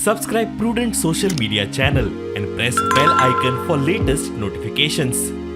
Subscribe Prudent Social Media channel and press bell icon for latest notifications.